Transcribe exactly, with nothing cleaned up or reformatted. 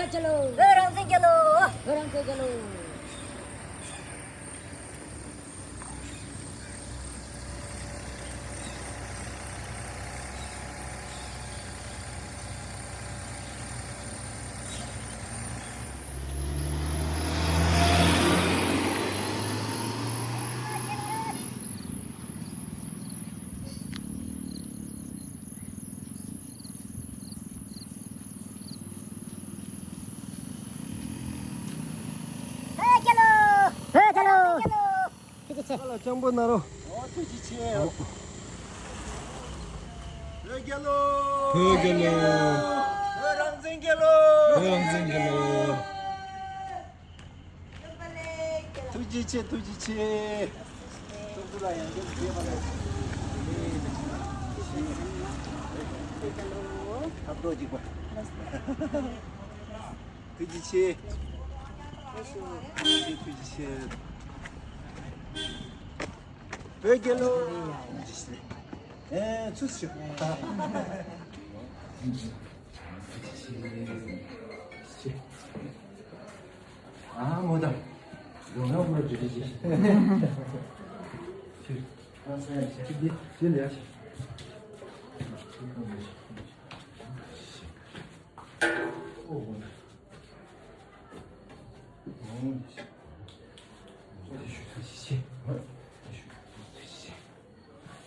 རྒྱལ་ལོ། བོད་རང་བཙན་རྒྱལ་ལོ། བོད་རང་བཙན་རྒྱལ་ལོ། བོད་རྒྱལ་ལོ། བོད་རྒྱལ་ལོ། ཐུགས་རྗེ་ཆེ། ཨ་ལ་སྤྱང་པོ་ན་རོ། ཨོ་ཐུགས་རྗེ་ཆེ། བོད་རྒྱལ་ལོ། བོད་རྒྱལ་ལོ། བོད་རང་བཙན་རྒྱལ་ལོ། བོད་རང་བཙན་རྒྱལ་ལོ། ཐུགས་རྗེ་ཆེ། ཐུགས་རྗེ་ཆེ། ཐུགས་རྗེ་ལ་ཡང་བསྐྱར་བྱས་པ་ལ། ཐབས་སྡོད་ཅིག་པ། ཐུགས་རྗེ་ཆེ། ཐུགས་རྗེ་ཆེ། ཐུགས་རྗེ་ཆེ། བོད་རྒྱལ་ལོ། ཨེ་ཚུ་ཞུ། ཨ་མོ་ད། ཡོང་ཡོང་བོད་རྒྱལ་ལོ། ཅིག་ཅིག་འདི་འདི་ལས།